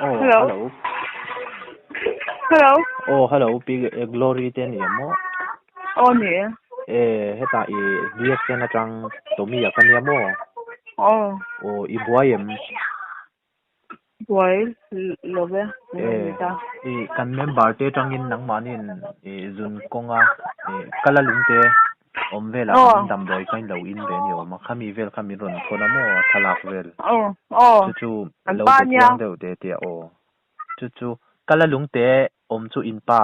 Oh, Hello. hello. Hello. Oh, hello, Pi Glory te ni em maw? Aw ni e. E, hetah i DXN atang Tommy a ka nia maw? Aw. Aw, i buai em? Buai lo ve, E, i kan member te atangin nangmahniin i zun kawnga i kala lungte awm velah khan damdawi kha in lo in ve a ni awm a, khami vel kha min rawn thawn a maw thlalak vel. Aw, aw. Chu chu lo be chiang deuh te tia aw. Chu chu kala lungte awm chu in pa.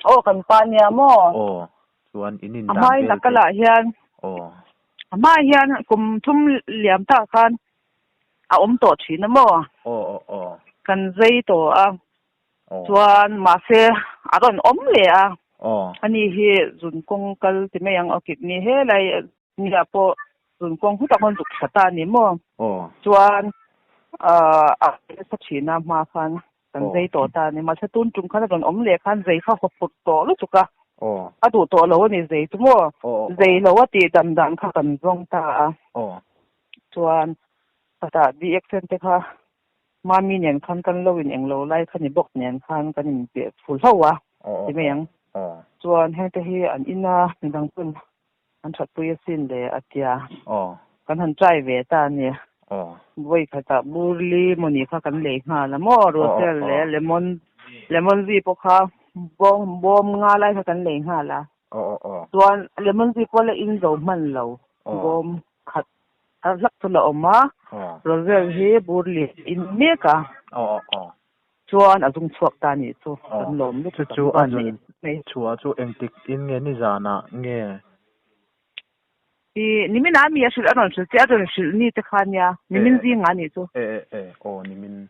Aw kan pa nia maw? Aw, chuan in in dan vel te. A hmain a kalah hian. Aw. A hma hian kum thum liam tak khan a awm tawh thin a maw? Aw aw aw. Kan zei tawh a. Chuan mahse a rawn awm leh a. Aw. Ani hi zun kawng kal ti mai ang aw kidney helai nia pawh zun kawng hu tak rawn zuk thla ta a ni maw? Aw. Chuan a nasa thin a hma khan kan zei tawh ta a ni. Mahse tun tum khan a rawn awm leh khan zei kha haw phut tawh lutuk a. Aw. A duh tawh lo a ni zei chu maw? Aw. Zei lo a tih dam dan kha kan zawng ta a. Aw. Chuan khatah DXN te kha Mami nen khan kan lo in englo lai kha ni bawk nen khan kan in peh ful hlauh a ti mai ang. Chuan hengte hi an in a midang pawn an thatpui asin le a tia. Kan han try ve ta a ni. Vawi khatah burli mawni kha kan lei nghal a maw Roselle leh lemon lemon zi pawh kha bawm bawm nga lai kha kan lei nghal a. Chuan lemon zi pawh la in zo hman lo bawm khat A hlak chu la awm a, Roselle hi bur lian in mek a, chuan a zung chhuak ta nih chu kan lawm lutuk Chu chu a zun chhuah chu engtik in nge nizanah nge? I nimin ah mi a hrilh a rawn hrilh che a rawn hrilh ni te kha nia, nimin zingah nih chu. E e e aw nimin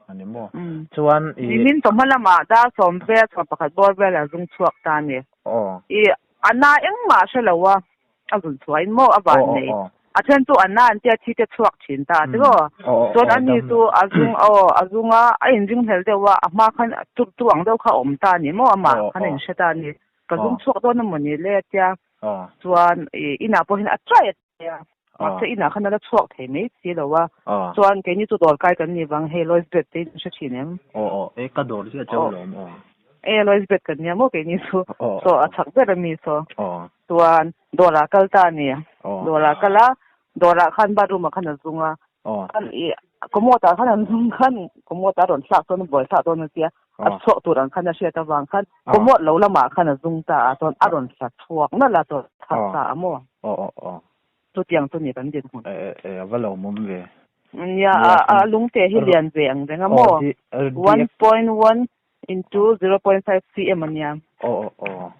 a ni maw? Chuan i. Nimin chawhma lamah dar sawm vel chhuah pakhat bawr vel a zung chhuak ta ni. I a na engmah a hre lo a. A zun chhuahin maw a van nei. A then chu an na an tia thi te chhuak thin ta ti maw. Chuan a ni chu a zung aw a zung a a inring hlel deuh a a hma khan chu chu ang deuh kha a awm ta a ni maw amah khan a inhre ta a ni. Ka zung chhuak dawn emaw ni le a tia chuan i inah pawh hian a try a tia mahse inah khan a la chhuak thei mai si lo a chuan keini chu dawr kai kan ni vang hei Lois Bed te in hre thin em? Aw aw e ka dawr chiah chauh lawm aw. E Lois Bed kan nia maw keini chu saw a chak ber a mi saw. Chuan dawrah kal ta a ni. Dawrah kal a, dawrah khan bathroom ah khan a zung a. Khan i commode ah khan an zung khan commode a rawn thlak dawn a buai thlak dawn a tia. A chhuak tur ang khan a hriat avang khan commode lo lamah khan a zung ta a, chuan a rawn thla chhuak nalh a, chuan thak ta a maw. Chutiang chu ni kan dinhmun. E e a va lo mawm ve. Nia a lungte hi lian ve ang reng a maw. 1.1 into 0.5 cm a nia. Aw aw aw.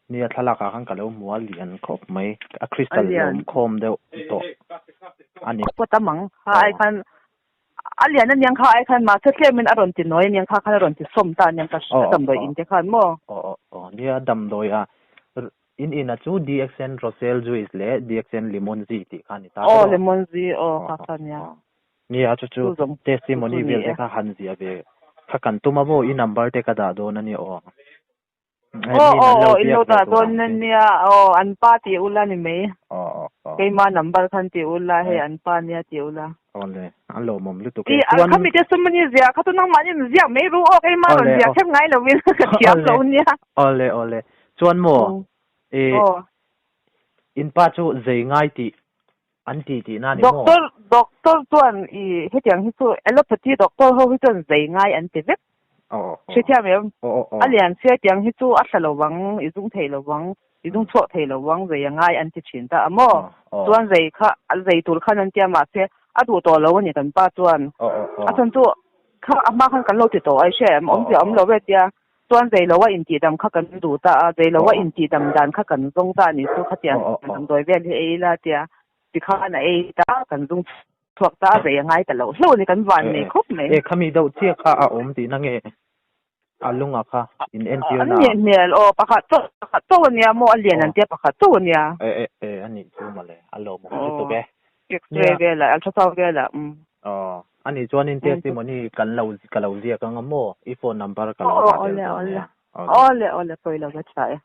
Nia thlalak ah khan ka lo hmu a lian khawp mai. A crystal lawm khawm deuh tawh a ni. Pawt a mang kha ai khan a lian a niang kha ai khan mahse tlem in a rawn ti nawi a niang kha khan a rawn ti sawm ta a niang ka damdawi in te khan maw. Aw aw aw. Nia damdawi a in in a chu DXN Roselle Juice leh DXN Lemon Zi tih kha a ni ta ber aw. Aw Lemon Zi aw kha kha nia. Nia chu chu testimony vel te kha han ziah ve kha kan tum a maw i number te ka dah dawn a nia aw. Aw aw aw in lo dah dawn a nia aw an pa tih ula ni mai. Aw aw aw. Keima number khan tih ula hei an pa nia tih ula. Aw le a lawmawm lutuk e. Chuan khami te sum ani ziah kha chu nangmahni in ziak mai ru aw keima rawn ziah kher ngai lo in ka thiam lo nia. Aw le aw le chuan maw i in pa chu zei ngai tih An ti tihna a ni maw? Doctor, doctor chuan i hetiang hi chu allopathy doctor ho hi chuan zei ngai an ti vek. Hrethiam em? A lian sia tiang hi chu a thla lo vang, i zung thei lo vang, i zung chhuak thei lo vang, zei a ngai an ti thin ta a maw? Chuan zei kha, zei tur khan an tia mahse a duh tawh lo a ni kan pa chuan. A chhan chu kha a hma khan kan lo ti tawh a i hria em? Awmzia awm lo ve tia. Chuan zei loa intihdam kha kan duh ta a, zei loa intihdam dan kha kan zawng ta a nih chu khatiang damdawi vel hi ei ila tia tikhan a ei ta, kan zung chhuak ta a, zei a ngai ta loh hlauh a ni, kan van nei khawp mai. E khami deuh chiah kha a awm tihna nge a lunga kha in entir na? An nih hmel aw, pakhat chauh pakhat chauh a nia maw a lian an tia pakhat chauh a nia. E e e a nih chu mawle, a lawmawm lutuk e. X-ray velah, ultrasound velah umm. Aw, ani chuanin testimony kan lo ka lo ziak anga maw? I phone number ka lo dah tel dawn nia. Awle, awle, awle, pawi lo ka tha e.